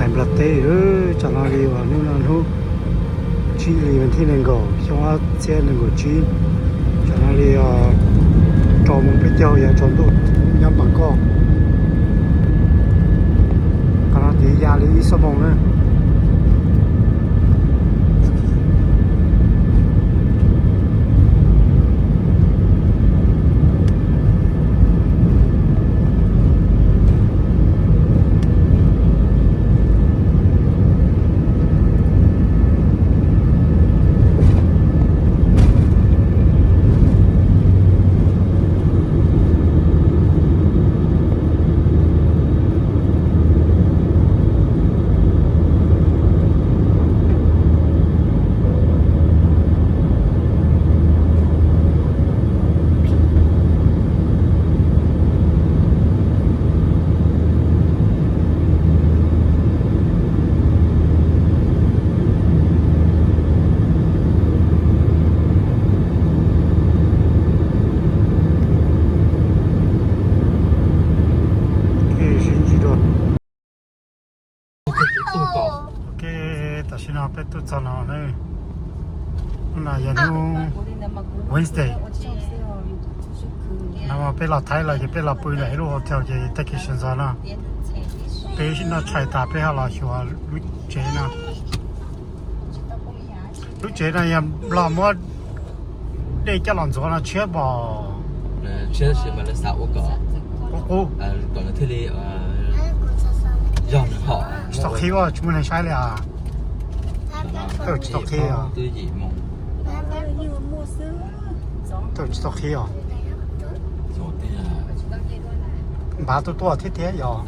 Nplog teb, tsam no li uas hnub no hnub tsib hli vas thib nees nkaum xyoo ob txhiab nees nkaum tsib, tsam no li rau moos peb caug yog tsaus ntuj nyob Npam Koj. Qhov no tiv ya li ib xuab moos na. Ok, tam sim no peb tuaj txog no na. Hnub no yog hnub Wednesday. No mas peb los Thaib los ces peb los pw ntawm ib lub hotel ces tag kis sawv ntxov no peb noj tshais tas peb ho los xyuas lub tsev no. Lub tsev no yog Nplog muab dej coj los ntxuav no tshiab pom. Qub qub. Tsis tau qhib, tsis muaj neeg saib li as. Tsis tau qhib os. Tsis tau qhib os. Npav tuaj tuaj thiab thiab yog.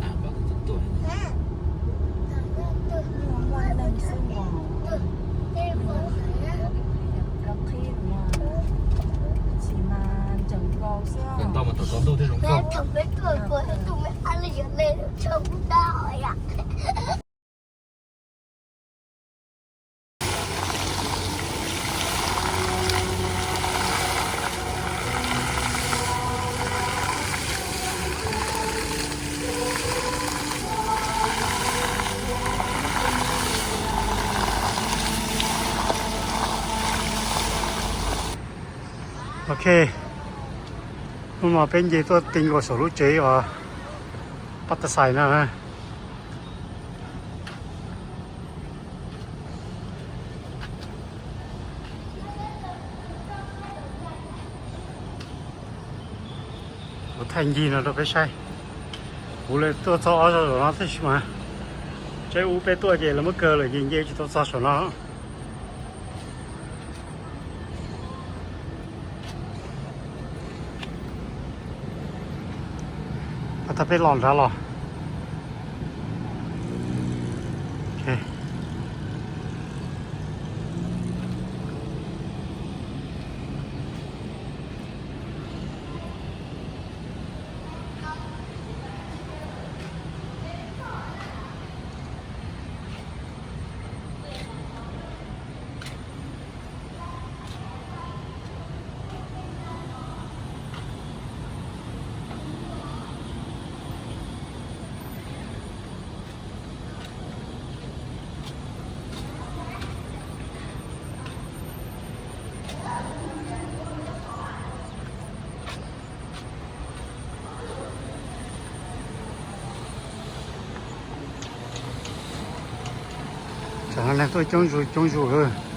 Ok, hnub no peb nce tuaj ti nkaus saum lub tsev uas pab tas xais no. Kuv thaij ncig no rau peb saib. Kuv li tuaj txog ob zaug zaum no tab sis mas tsaib ub peb tuaj ces lawv muab kaw lawm ces nce tsis tau txog saum no. Tag peb los nrad los. Tam no neeg tuaj coob zuj coob zuj.